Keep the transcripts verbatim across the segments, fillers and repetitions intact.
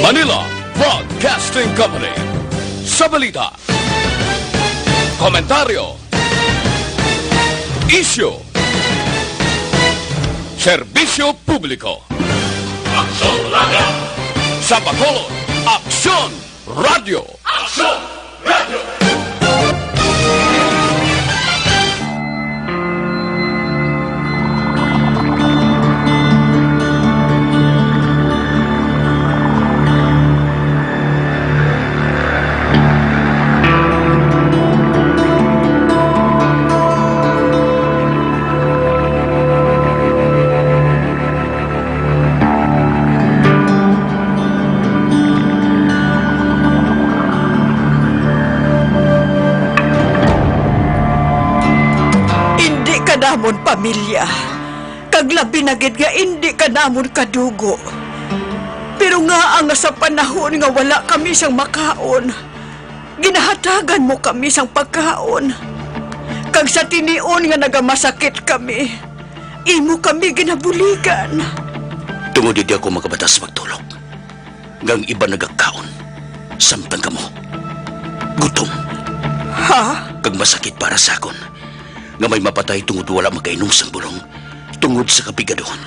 Manila Broadcasting Company. Sa balita, komentaryo, isyu, serbisyo publiko. Aksyon Radio! Sa Bacolod, Aksyon Radio! Aksyon Radio! Indi ka namon pamilya, kag labi na gid nga indi ka namon kadugo. Pero ngaa nga sa panahon nga wala kami sang makaon, ginahatagan mo kami sang pagkaon, kag sa tinion nga nagamasakit kami, imo kami ginabuligan. Tungod hindi ako makabatas magtulog, nga ang iban nagakaon, samtang kamo gutom. Ha? Kag masakit para sa akon, nga may mapatay tungod wala makainom sang bulong, tungod sa kapigaduhon.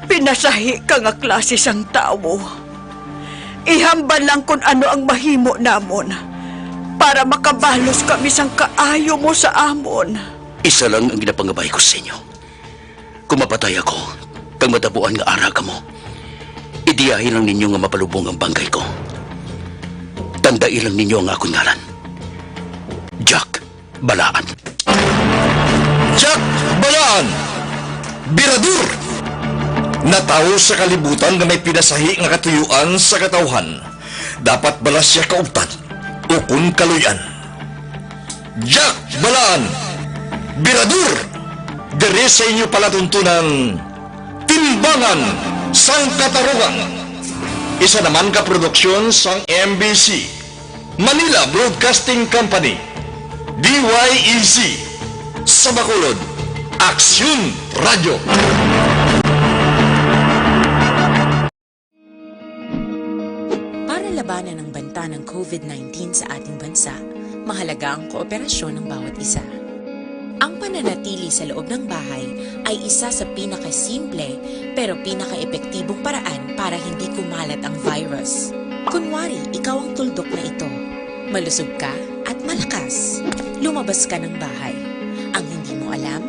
Pinasahi ka nga klase sang tawo. Ihambal lang kon ano ang mahimo namon, para makabalos kami sang kaayo mo sa amon. Isa lang ang ginapangabay ko sa inyo. Kung mapatay ako, kag matabuan nga ara kamo, idiyahi lang ninyo nga mapalubong ang bangkay ko. Tandai lang ninyo ang akon ngalan. Jack Balaan. Jack Balaan, birador! Natawo sa kalibutan nga may pinasahi nga katuyuan sa katawhan. Dapat bala sia kauptan ukon kaluy-an. Jack Balaan, birador, diri sa inyo palatuntunan, Timbangan sang Katarungan. Isa naman ka produksyon sang M B C, Manila Broadcasting Company, D Y E C, sa Bacolod, Aksyon Radio. Para labanan ang banta ng covid nineteen sa ating bansa, mahalaga ang kooperasyon ng bawat isa. Ang pananatili sa loob ng bahay ay isa sa pinakasimple pero pinakaepektibong paraan para hindi kumalat ang virus. Kunwari, ikaw ang tuldok na ito. Malusog ka at malakas. Lumabas ka ng bahay. Ang hindi mo alam,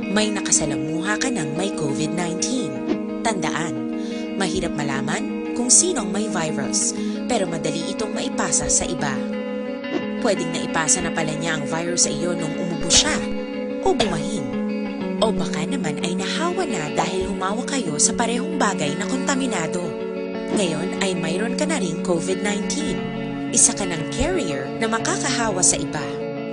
may nakasalamuha ka ng may covid nineteen. Tandaan, mahirap malaman kung sino ang may virus, pero madali itong maipasa sa iba. Pwedeng naipasa na pala niya ang virus sa iyo nung umubo siya, o bumahin. O baka naman ay nahawa na dahil humawak kayo sa parehong bagay na kontaminado. Ngayon ay mayroon ka na ring covid nineteen. Isa ka ng carrier na makakahawa sa iba.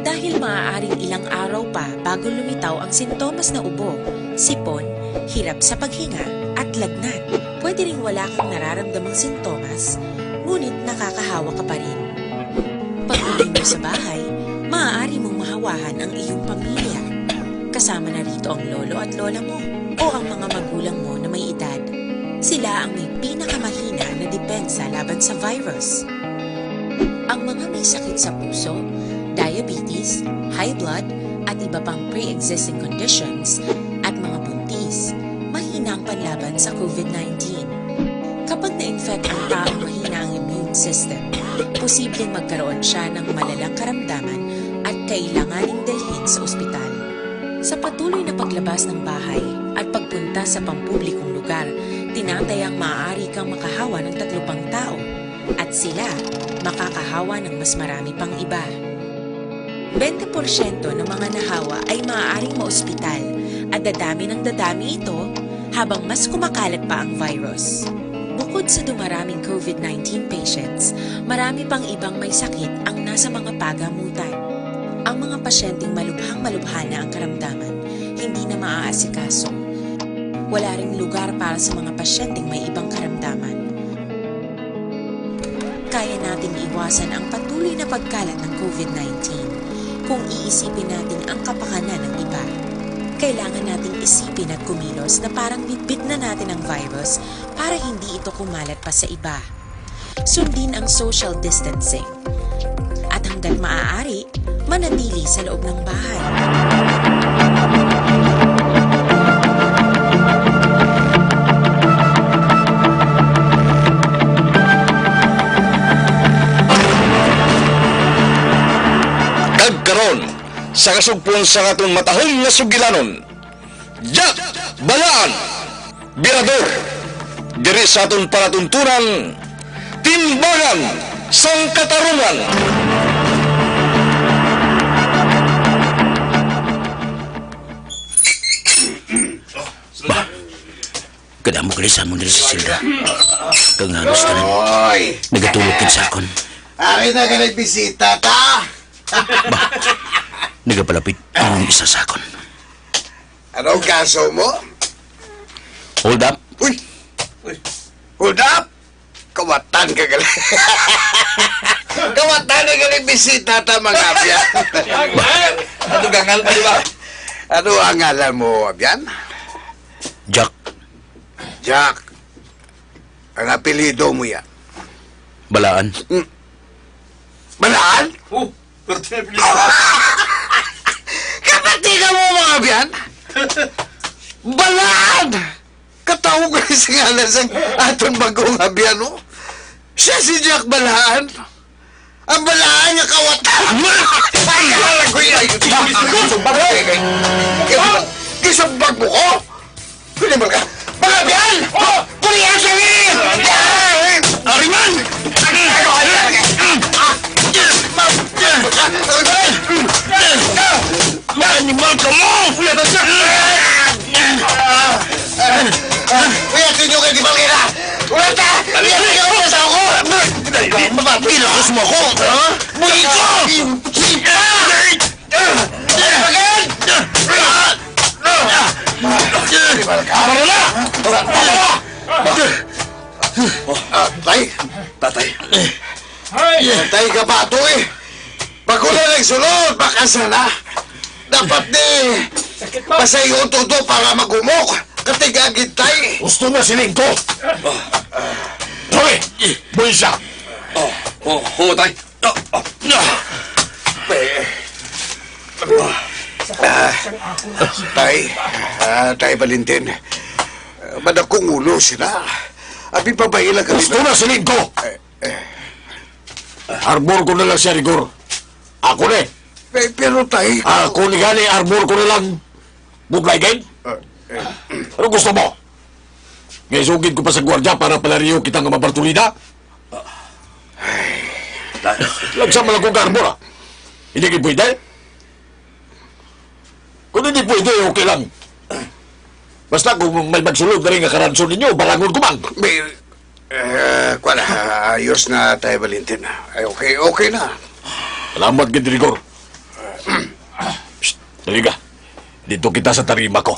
Dahil maaaring ilang araw pa bago lumitaw ang sintomas na ubo, sipon, hirap sa paghinga, at lagnat. Pwede ring wala kang nararamdamang sintomas, ngunit nakakahawa ka pa rin. Pag-uwi mo sa bahay, maaari mong mahawahan ang iyong pamilya. Kasama na rito ang lolo at lola mo o ang mga magulang mo na may edad. Sila ang may pinakamahina na depensa laban sa virus. Ang mga may sakit sa puso, diabetes, high blood, at iba pang pre-existing conditions, at mga buntis, mahina ang panlaban sa covid nineteen. Kapag na-infect ang taong mahina ang immune system, posibleng magkaroon siya ng malalang karamdaman at kailanganing dalhin sa ospital. Sa patuloy na paglabas ng bahay at pagpunta sa pampublikong lugar, tinatayang maaari kang makahawa ng tatlo pang tao, at sila makakahawa ng mas marami pang iba. Bente porsyento ng mga nahawa ay maaaring maospital, at dadami ng dadami ito habang mas kumakalat pa ang virus. Bukod sa dumaraming covid nineteen patients, marami pang ibang may sakit ang nasa mga pagamutan. Ang mga pasyenteng malubhang-malubha na ang karamdaman, hindi na maaasikaso. Wala ring lugar para sa mga pasyenteng may ibang karamdaman. Kaya nating iwasan ang patuloy na pagkalat ng covid nineteen kung iisipin natin ang kapakanan ng iba. Kailangan nating isipin at kumilos na parang bitbit na natin ang virus para hindi ito kumalat pa sa iba. Sundin ang social distancing. At hanggat maaari, manatili sa loob ng bahay. Kag karon, sa kasugpon sang aton matahom nga sugilanon, Jack Balaan, Birador, diri sa aton palatuntunan, Timbangan sang Katarungan. Ba, kadamo gali sa amon diri sa silda. Kag halos tanan Oy! Nagatulog gid sa akon. Ari na ka nagbisita ta? Ba, nagapalapit ang isa sa akon. Anong kaso mo? Hold up. Uy! Uy! Hold up! Kawatan ka gali. Kawatan ka gali bisita ta, mga abyan. Ano gangal mo, di ba? Ano ang ngalan mo, abyan? Jack. Jack. Ang apelyido mo yan. Balaan. Mm. Balaan? Oh, pero tinapilito. Kapatigan mo, mga abyan? Balaan! Katawo ka sa ngalan sang aton bagong abyan, no? Siya si Jack Balaan. Ang Balaan nga kawat. Ay, alam ko yan. Gisubag mo ko? Pwede mo ka? Mga abyan! Oh! Kulihan sa rin! Ariman! Mga animal ka mo! Kuya, tinyo kay di ba kaya? Wala ta! Kuya, tinyo kay sa ako! Bilakos mo ako! Ha? Buhi ko! Sipa! Para na! Ah, tay! Tatay! Tay, ka ba to eh? Pag wala nagsulod, baka sana. Dapat ni pasayon todo para magumok. Katigagid, tay. Gusto na siling ko. Hoy! Buhay siya! Oh, oh, oh, tay. Ah, ah, ah. Eh, ah, tay, ah, tay Valentin. Ah, madakong ulo sila. Abi, babae lang kami. Gusto na siling ko. Eh, eh. Arbor ko na lang siya, Rigor. Ako ni. Pe-, pero, tay, Ako ni gani, arbor ko na lang. Budlay gid? Ah, eh. Ano gusto mo? Nga isugid ko pa sa gwardya para palariyo kita nga mabartulida? Ay, ta- Lagsa man lang kong arbor, ah. Hindi gid pwede? Kung hindi pwede, okay lang. Basta kung may magsulod na rin nga karanson ninyo, barangon ko man. May, eh, kwa na, ayos na, tay Valentin. Ay, okay, okay na. Salamat gid, Rigor. Psst, dali ka. Dito kita sa tarima ko.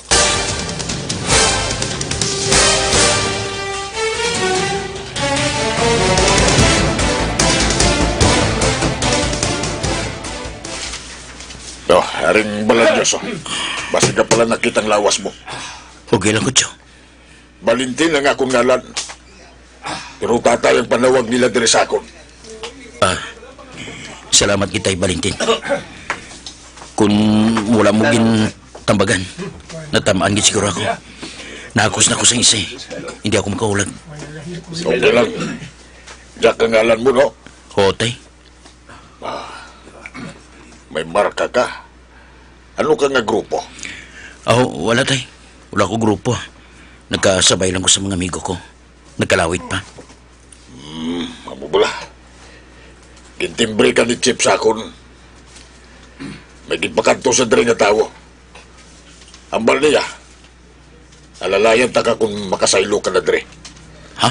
Oh, Haring Balandyoso. Basi ka pala nakita ang lawas mo. Okay lang, Kutso. Valentin ang akon ngalan. Pero Tatay ang panawag nila diri sa akon. Ah, salamat gid, Tay Valentin. Kung wala mo gintambagan, natamaan gid siguro ako. Nahakos na ko sa isa eh. Hindi ako makaulag. Okay lang. Jack ang ngalan mo, no? Oo, Tay. Ah, may marka ka. Ano ka nga grupo? Aw, wala, Tay. Wala ko grupo. Nagkasabay lang ko sa mga amigo ko. Nagkalawit pa. Hmm, amo bala. Gintimbre ka ni Chief sa akon. May ginpakadto sa diri nga tawo. Hambal niya, alalayan ta ka kung makasaylo ka na diri. Ha?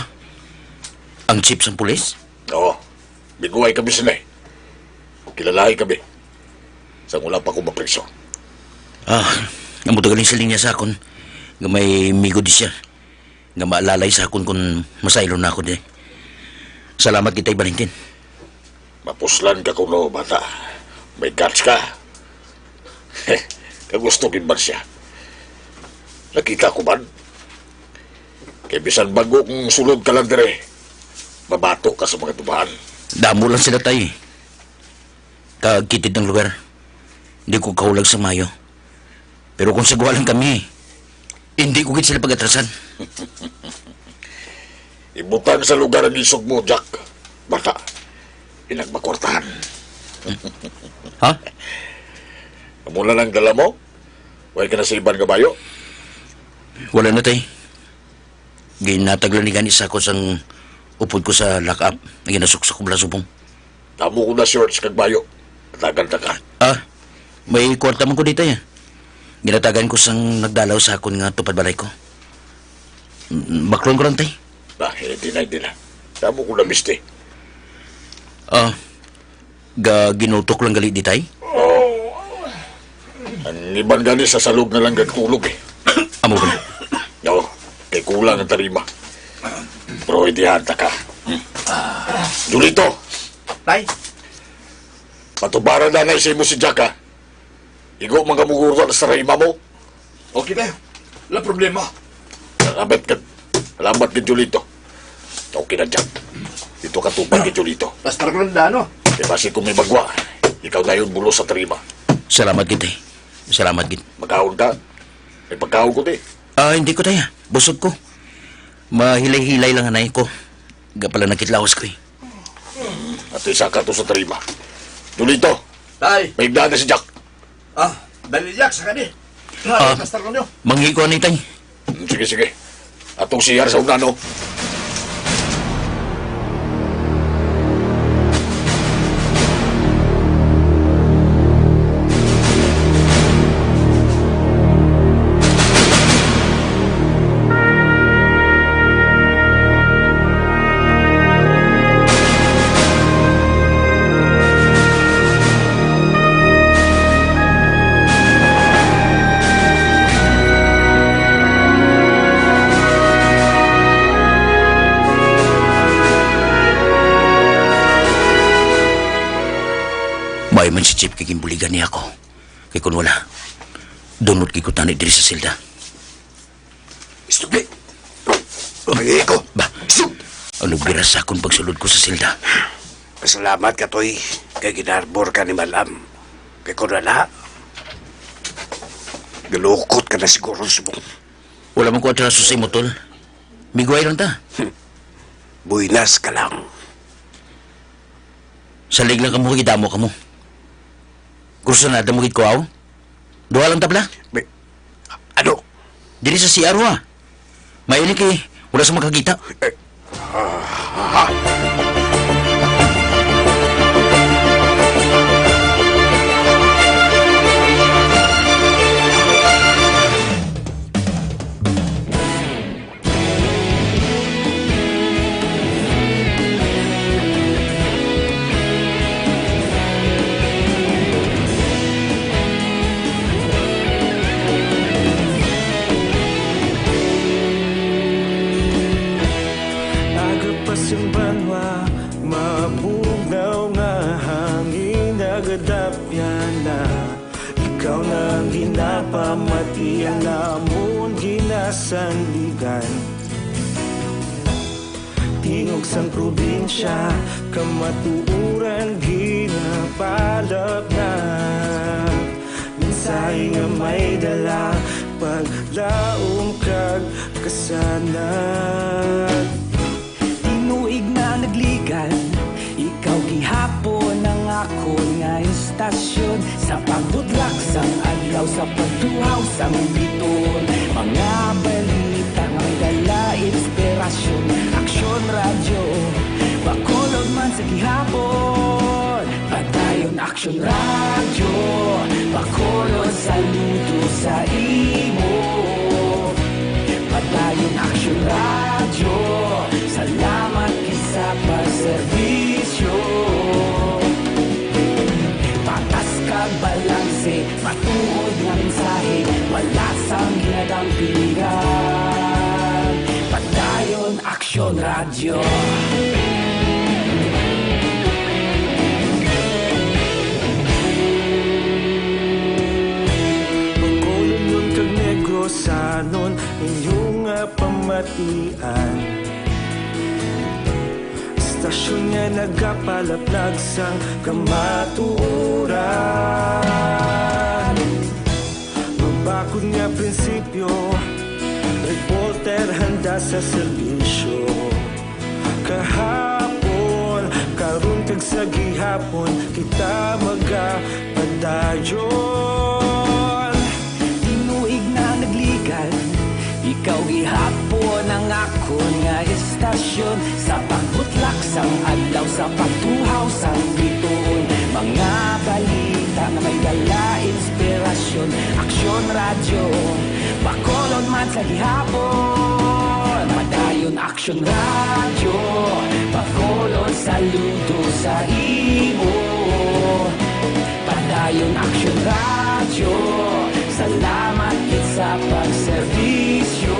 Ang chief sang pulis? Oo. Biguay kami sini. Kilalahi kami. Sang wala pa ko mapriso. Ah, amo to galing siling niya sa akon nga may migo di siya nga maalalay sa akon kung masaylo na ako di. Salamat gid, Tay Valentin. Mapuslan ka kuno, bata. May guts ka. Kagusto gid man siya. Nakita ko man. Kay bisan bag-o kong sulod ka lang dire, mabato ka sa mga tubahan. Damo lang sila, tay. Kag kitid ang lugar. Di ko kahulag sa mayo. Pero kung sagwa lang kami, hindi ko gid sila pag-atrasan. Ibutang sa lugar ang isog mo, Jack. Baka, ilang makwartahan. Ha? Amo na lang dala mo? Way ka na sa iban nga bayo? Wala na, tay. Ginatag lang ni gani sa ako sang upod ko sa lock-up nga ginasuksok ko bala subong. Amo ko na shorts kag bayo. Tagan ta ka. Ah, may kwarta man ko dito, ya. Ginatagan ko sang nagdalaw sa akon nga tupad balay ko. Mm, baklon ko lang, tay. Ah, eh, di na, di na. Amo ko na, misti. Ah, ga ginutok lang gali di, tay? Ang iban gani sa salog na lang gagtulog, eh. Amo ba? No, kay kulang ang tarima. Pero idihan ta ka. Julito! Tay? Patubaran na na sa imo si Jack, ha? Igo man ka mugurwa sa tarima mo. Okay, tay. Wala problema. Salamat ka. Salamat ka, Julito. Okay na, Jack. Dito ka tupad kay Julito. Basta lang na, no? Di ba si kung may bagwa, ikaw dayon bulos sa tarima. Salamat gid, eh. Salamat gid. Makaon ka? May pagkaon ko, di. Ah, hindi ko, tay. Busog ko. Mahilay-hilay lang anay ko. Ga pala nakitlawas ko, eh. At isa ka to sa tarima. Julito, Tay! May igdaan na si Jack. Ah, dali, Jack, sa kani. Ah, Pastor Ronyo. Mangi ko ani, tay. Mm, sige, sige. Atong siyar sa una, no? Maayo man si Chief kay ginbuligan niya ako. Kay kun wala, dunot gid ko tani diri sa selda. Isugli! Ay, ko! Ba? Isug! Ang nagbira sa akon pagsulod ko sa selda. Pasalamat ka, Toy, kay ginarbor ka ni Malam. Kay kun wala, galukot ka na siguro subong. Wala man ko atraso sa imo, tol. Migway lang ta. Hmm. Buinas ka lang. Salig lang kamo, kay damo kamo. Kursunada mo gid ko, aw? Duha lang ta bala. May, ano? Diri sa C R, ha? Maayo ni kay wala sa makakita. Eh, ah, ah, ah. Aga pa sing banwa, mabugnaw nga hangin nagadapyan na. Ikaw na ang ginapamatian namon ginasandigan. Tingog sang probinsya, kamatuoran ginapalap na. Mensahe nga may dala, paglaom kag kasanag. Tinuig na nagligan, ikaw gihapon ang akon nga istasyon. Sa pagbutlak sang adlaw, sa pagtuhaw sang biton, mga balita nga may dala inspirasyon. Aksyon Radyo, Bacolod man sa gihapon. Padayon Aksyon Radyo, Bacolod, saludo sa imo. Padayon Aksyon Radyo, salamat gid sa pagserbisyo. Patas kag balanse, matuod nga mensahe, wala sang ginadampigan. Padayon Aksyon Radyo. Bacolodnon kag Negrosanon, inyo nga pamatian. nga nagapalaplag sang kamatuoran. Mabakod nga prinsipyo, reporter handa sa serbisyo. Kahapon, karon kag sa gihapon, kita magapadayon. Tinuig na nagligad, ikaw gihapon ang akon nga estasyon. Sa pagbutlak sang adlaw, sa pagtuhaw sang bituon, mga balita nga may dala inspirasyon. Aksyon Radyo, Bacolod man sa gihapon. Padayon Aksyon Radyo, Bacolod, saludo sa imo. Padayon Aksyon Radyo, salamat gid sa pagserbisyo.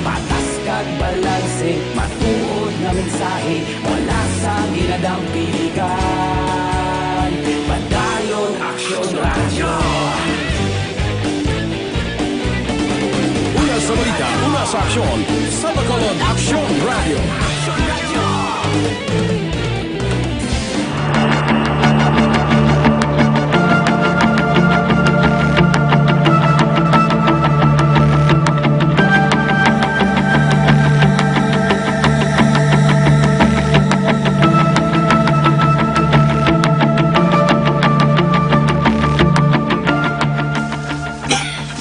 Patas kag balanse, matuod nga mensahe, wala sang ginadampigan. Padayon Aksyon Radyo. Una sa balita, una sa aksyon, sa Bacolod Aksyon Radyo.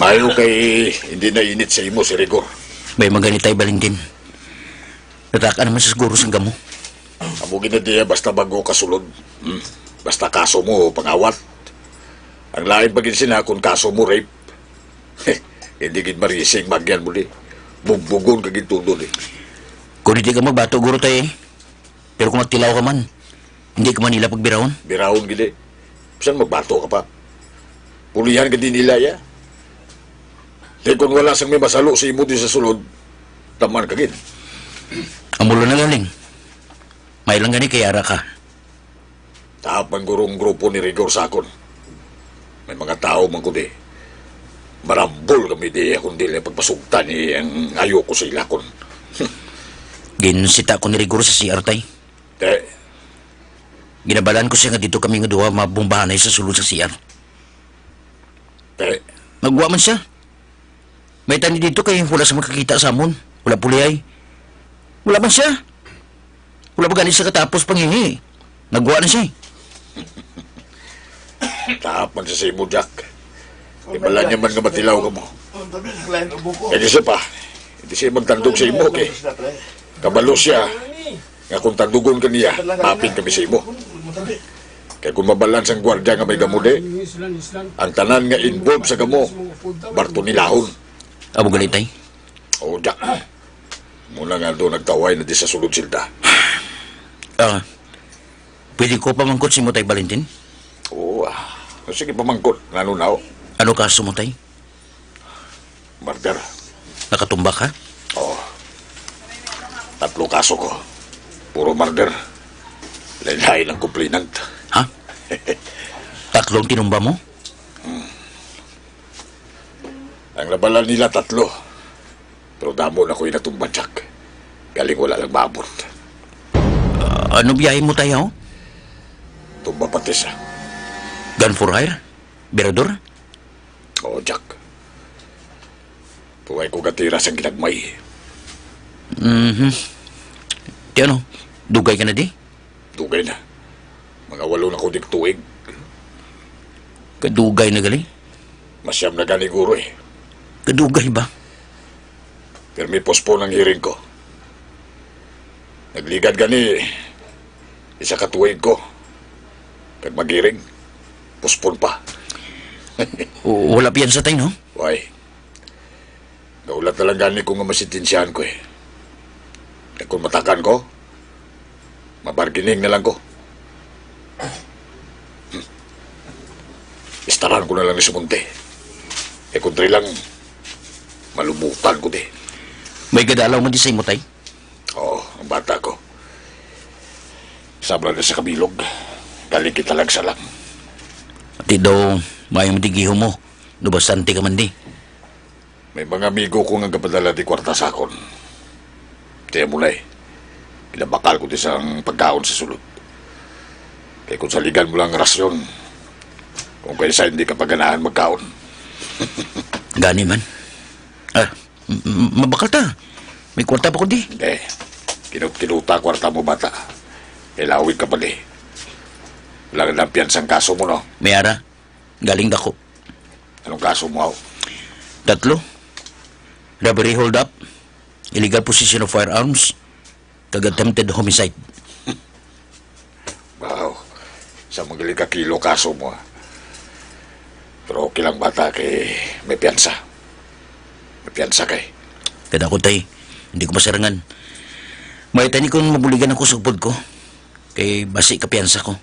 Maayo kay hindi na init sa imo si Rigor. May maganitay, Valentin. Nataka naman sa siguro sang gamo. Amo gid na diya basta bag-o ka sulod. Hmm? Basta kaso mo, pangawat. Ang lain pa gid sina kung kaso mo, rape. Hindi gid marising, magyan mo di. Bugbugon ka gid tudo di. Kung hindi ka magbato, guro, tay, eh. Pero kung magtilaw ka man, hindi ka man nila pagbirawon. Birawon gid eh. Bisan magbato ka pa. Pulihan ka din nila, ya. Di kung wala sang may masalo sa imo di sa sulod, taman ka gid. Amo lang na galing. May lang gani kay ara ka. Taap man guro ang grupo ni Rigor sa akon. May mga tawo man ko di. Marambol kami di akong dili pagpasugtan ni ang ayo ko sa ilakon. Ginsita ko ni Rigor sa C R, tay. Te. Ginabalaan ko siya nga dito kami nga duha mabombahanay sa sulod sa C R. Te. Nagwa man siya. May tani dito kay wala sa makakita sa amon. Wala pulihay. Wala man siya. Wala pa gani siya katapos pangihi. Nagwa na siya. Taap man siya sa imo, Jack. Ibala niya man nga matilaw ka mo. Kaya siya pa, hindi siya magtandog sa imo, kay kabalo siya nga kung tandugon ka niya, mapin kami sa imo. Kay kung mabalaan sang gwardya nga may gamode, ang tanan nga involved sa gamo, barto nilahon. Amo gani, tay? Oo, Jack. Muna nga doon nagtaway na di sa sulod silda. Ah, pwede ko pamangkot si mo, tay Valentin? Oo, ah. Sige, pamangkot. Ngano na, oh? Ano kaso mo, tay? Murder. Nakatumba ka? Oo. Tatlo kaso ko. Puro murder. Lain-lain ang complainant. Ha? Tatlong tinumba mo? Hmm. Ang nabalaan nila tatlo. Pero damo na ko'y natumba, Jack. Galing wala lang maabot. Ah, ano biyahe mo, tayo? Tumba pati sa. Gun for hire? Birador? Oo, Jack. Tuway ko gatira sang ginagmay. Mhm. Ti ano? Dugay ka na di? Dugay na. Mga walo na ko di tuig. Kadugay na gali? Masyam na gani guro eh. Kadugay ba? Pero may postpone ang hearing ko. Nagligad gani, isa ka tuig ko. Kag mag-hearing, postpone pa. O, wala piyansa, tay, no? Why? Gaulat na lang gani ko nga masintensyahan ko eh. Kag kung matakan ko, mabargining na lang ko. Hmm. Istaran ko na lang ni Sumonte. Eh, kung diri lang, malumutan ko di. May gadalaw man di sa imo, tay? Oo, ang bata ko. Sabra na sa kabilog. Galing kita lang sa lang. Ati daw, mayo man di gihom mo. No, bastante ka man di. May mga amigo ko nga gapadala di kwarta sa akon. Tiya mo na eh. Ginabakal ko di sang pagkaon sa sulod. Kay kung saligan mo lang rasyon, kung kaysa hindi ka paganahan magkaon. Gani man. Ah, m-, m-, mabakal ta. May kwarta pa ko di. Hindi. Kinut-kinuta kwarta mo, bata. Kay lawig ka pa di. Wala na ang piyansang kaso mo, no? May ara. Galing dako. Anong kaso mo, aw? Tatlo. Robbery hold-up, illegal possession of firearms, kag attempted homicide. Wow. Sa magaling ka kilo kaso mo, ah. Pero okay lang, bata, kay may piyansa. May piyansa kay. Kada ko, tay, hindi ko masarangan. May tani kung mabuligan ako sa upod ko. Kay basi ka piyansa ko.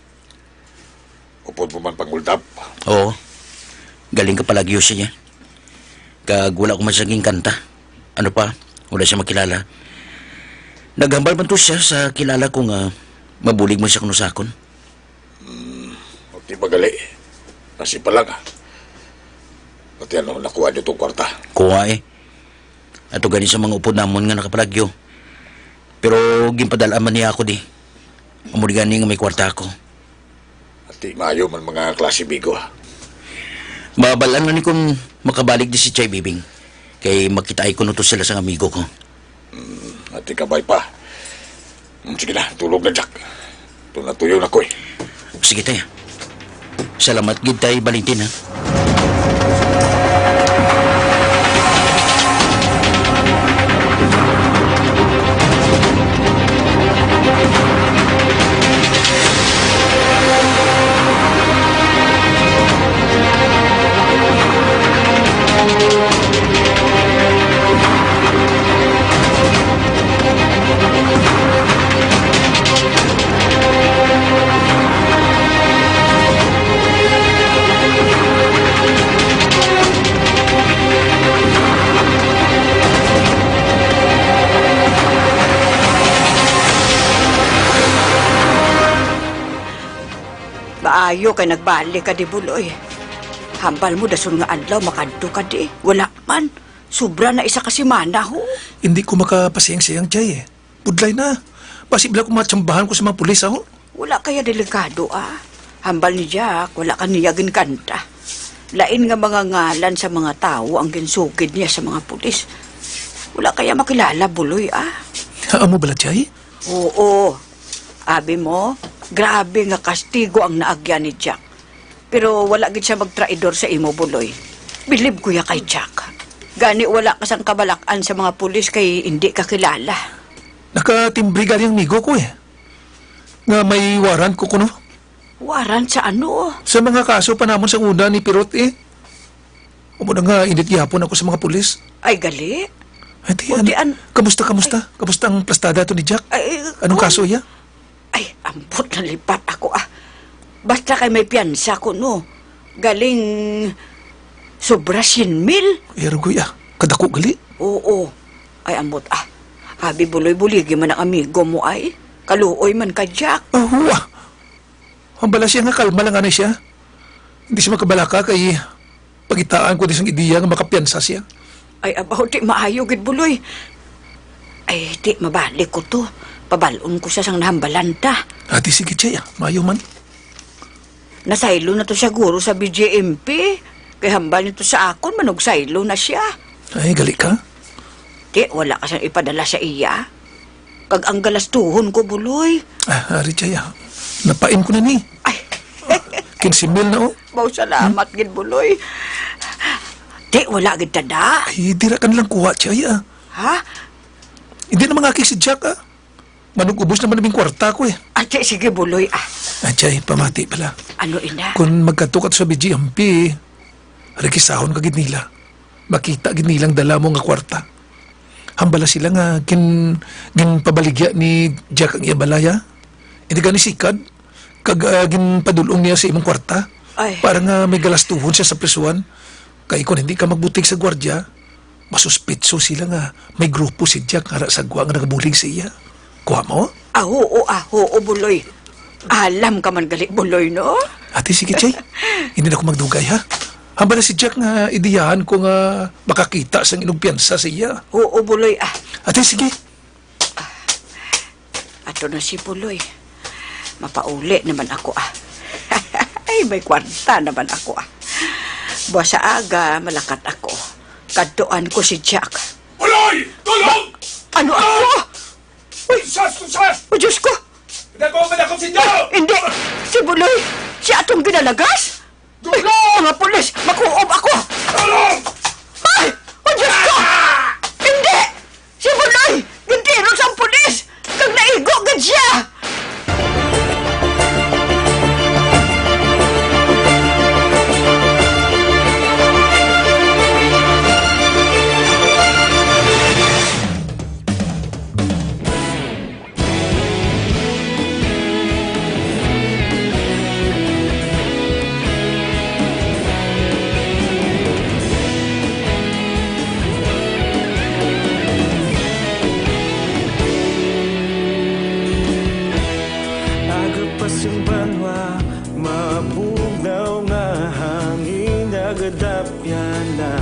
Upod mo man pang-hold-up? Oo. Galing ka palagyo siya. Kag wala ko man siya ginkanta. Ano pa? Wala siya makilala. Naghambal man to siya sa kilala ko nga mabulig man siya kuno sa akon. Hmm, okay ba gali? Kasi pa lang, ah. Pati ano, nakuha niyo tong kwarta? Kuha eh. Ato gani sa mga upod namon nga nakapalagyo. Pero ginpadala man niya ako di. Amo di gani nga may kwarta ako. Ati maayo man mga klase bigo, ha? Mabalaan man ni kung makabalik di si Chay Bibing. Kay makitaay ko nuto sila sang amigo ko. Hmm, ati kabay pa. Hmm, sige na, tulog na, Jack. Ito na tuyo na ko eh. Sige, tay. Salamat gid, tay Valentin, ha? Maayo kay nagbalik ka di, Buloy. Hambal mo, dason nga adlaw makadto ka di. Wala man. Sobra na isa ka semana, ho. Hindi ko makapasiyang-siyang, Chay, eh. Budlay na. Basi bala ko matsambahan ko sa mga pulis, aho. Wala kaya delikado, ah. Hambal ni Jack, wala ka niya ginkanta. Lain nga mga ngalan sa mga tawo ang ginsugid niya sa mga pulis. Wala kaya makilala, Buloy, ah. Amo bala, Chay? Oo. Abi mo, grabe nga kastigo ang naagyan ni Jack. Pero wala gid siya magtraidor sa imo, Buloy. Bilib ko ya kay Jack. Gani wala ka sang kabalak-an sa mga pulis kay indi ka kilala. Nakatimbre gani ang amigo ko, eh. Nga may warrant ko kuno. Warrant sa ano? Sa mga kaso pa namon sa una ni Pirot, eh. Amo na nga, init gihapon ako sa mga pulis. Ay, gali? Ay, di, Buti ano, an- kamusta, kamusta? Ay. Kamusta ang plastada to ni Jack? Ay, Anong kuwan. kaso iya? Ay, ambot, nalipat ako, ah. Basta kay may piyansa ko, no. Galing sobra syen mil. Ay, arugoy, ah. Kadako gali. Oo. Ay, ambot, ah. Abi, Buloy, buligi man ang amigo mo, ay. Kaluoy man ka, Jack. Ahuwa! Hambala siya nga kalma lang anay siya. Hindi siya makabalaka kay pagitaan ko di sang ideya nga makapiyansa siya. Ay, abaw, di maayo gid, Buloy. Ay, di mabalik ko to. Pabalon ko siya sang nahambalan ta. Ati, sige, Chay, ah. Maayo man. Nasaylo na to siya guro sa B J M P. Kay hambal nito sa akon, manugsaylo na siya. Ay, gali ka? Ti, wala ka sang ipadala sa iya. Kag ang galastuhon ko, Buloy. Ah, ari, Chay, ah. Napain ko na ni. Ay. Kinse mil na, oh. Baw, salamat gid, Buloy. Ti, wala gid tada. Ay, dira ka nilang kuha, Chay, ah. Ha? Hindi na mangakig si Jack, ah. Manug-ubos naman naming kwarta ko, eh. Ate, sige, Buloy, ah. Ah, Chay, pamati pala. Ano, ina? Kung magkadto ka to sa B J M P, rekisahon ka gid nila. Makita gid nilang dala mo nga kwarta. Hambala sila nga gin-, ginpabaligya ni Jack ang iya balay, ha? Hindi gani sikad, kag, ah, ginpadul-ong niya sa imong kwarta Ay. para nga may galastuhon siya sa prisuhan. Kay kung hindi ka magbutig sa gwardya, masuspitso sila nga may grupo si Jack nga ara sa gwa nga nagabulig sa iya. Kuha mo? Ah, oo, ah, oo, Buloy. Alam ka man gali, Buloy, no? Ate, sige, Chay. Hindi na ako magdugay, ha? Hambal na si Jack nga ideyahan ko nga makakita sang inugpiyansa sa iya. Oo, Buloy, ah. Ate, sige. Ito na si Buloy. Mapauli naman ako, ah. Ay, may kwarta naman ako, ah. Buwas sa aga, malakat ako. Kadtuan ko si Jack. Buloy! Tulog! Ano ako? Uy! Sus! Sus! Sus! Oh, Diyos ko! Dako man ako sa inyo! Hindi! Si Buloy! Siya atong ginalagas? Tulog! Mga pulis! Makuob ako! Tulog! Ay! Oh, Diyos ko! Ah! Hindi! Si Buloy! Gintirog sang pulis! Kag naigo gid siya! Aga pa sing banwa, mabugnaw nga hangin, nagadapyan na.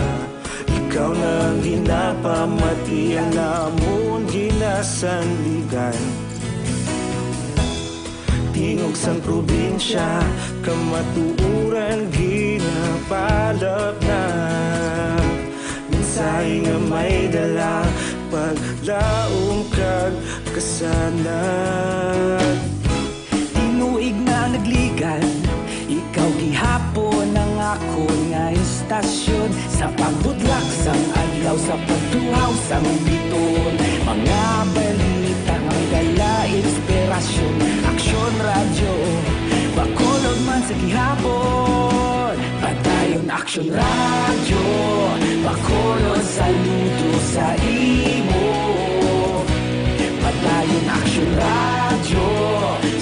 Ikaw na ang ginapamati, ang amon ginasandigan. Tingog sang probinsya, kamatuoran ginapalapnap. Mensahe nga may dala, paglaom kag kasanag. Tinuig na nagligad, ikaw gihapon ang akon nga istasyon. Sa pagbutlak sang adlaw, sa pagtuhaw sang bituon, mga balita nga may dala inspirasyon. Aksyon Radyo, Bacolod man sa gihapon. Padayon Aksyon Radyo, Bacolod, saludo sa imo. Padayon Aksyon Radyo,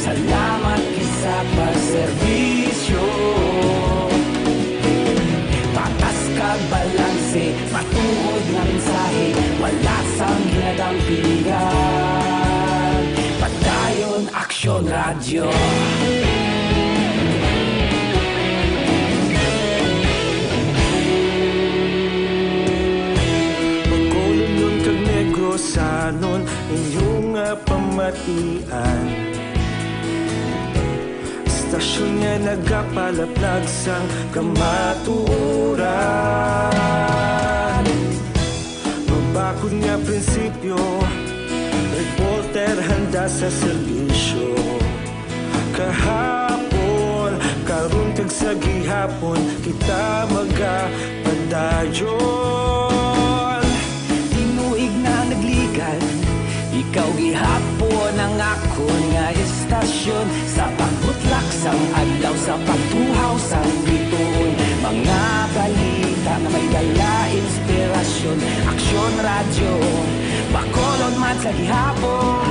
salamat gid sa pagserbisyo. Patas kag balanse, matuod nga mensahe, wala sang ginadampingan. Padayon Aksyon Radyo. Bacolodnon kag Negrosanon, inyo nga pamatian. Istasyon nga nagapalaplag sang kamatuoran. Mabakod nga prinsipyo, reporter handa sa serbisyo. Kahapon, karon, kag sa gihapon, kita magapadayon. Tinuig na nagligad, ikaw gihapon ang akon nga istasyon. Sa pagbutlak sang adlaw, sa pagtuhaw sang bituon, mga balita nga may dala inspirasyon. Aksyon Radyo, Bacolod man sa gihapon.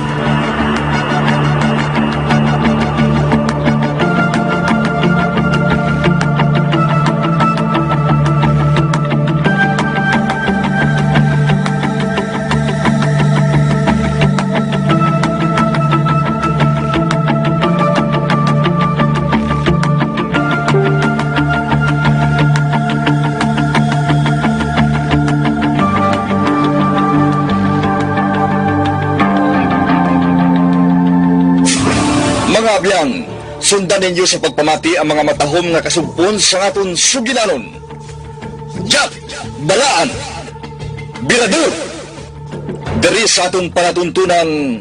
Mga abyan, sundan ninyo sa pagpamati ang mga matahom nga kasugpon sang aton sugilanon. Jack Balaan, Birador, diri sa aton palatuntunan,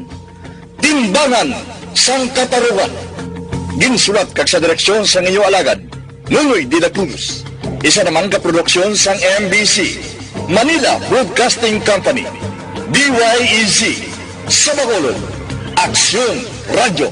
Timbangan sang Katarungan. Ginsulat kag sa direksyon sang inyo alagad, Nunoy de la Cruz. Isa naman ka produksyon sang M B C, Manila Broadcasting Company, D Y E Z, sa Bacolod, Aksyon Radyo.